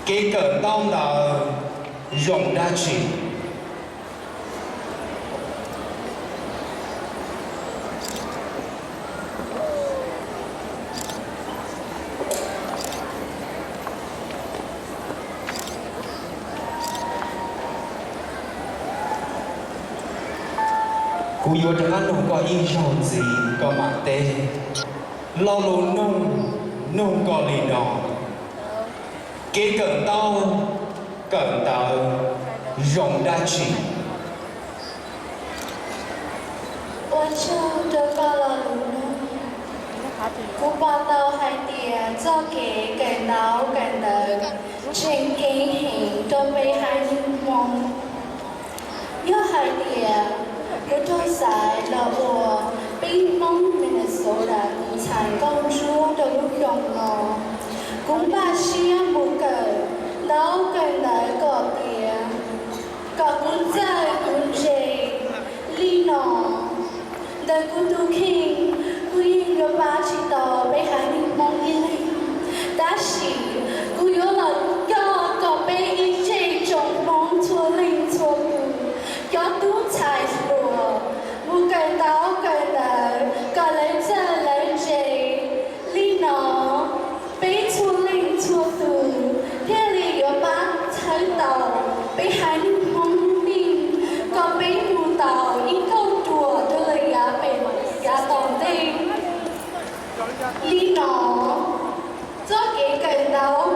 Kev kawm ntaub ntawv zoo dab tsi? Kuv yuav rov qab nug koj ib zaug ntxiv koj mam teb. Lo lus nug, nug koj li no: Kev kawm ntaub kawm ntawv zoo dab tsi? Ua tsaug rau koj lo lus nug. Kuv pom tau hais tias txoj kev kawm ntaub kawm ntawv tseem ceeb heev rau peb haiv neeg Hmoob. Yog hais tias kuv raug xaiv los ua peb Hmoob Minnesota tus ntxhais nkauj ntsuab rau lub xyoo no, kuv npaj siab mus kawm ntaub kawm ntawv kom tiav, kom kuv txawj kuv ntse li no. Ntawm kuv tus kheej, kuv yeej yuav pab tsis tau peb haiv neeg Hmoob ib leeg, tab sis kuv yuav los coj kom peb ib tsoom Hmoob txhua leej txhua tus, cov tub ntxhais hluas, mus kawm ntaub kawm ntawv kom lawv txawj lawv ntse li no. Peb txhua leej txhua tus thiaj li yuav pab txhawb tau peb haiv neeg Hmoob lub neej kom peb mus tau ib kauj ruam rau lawm yav pem yav tom ntej. Li no, txoj kev kawm ntaub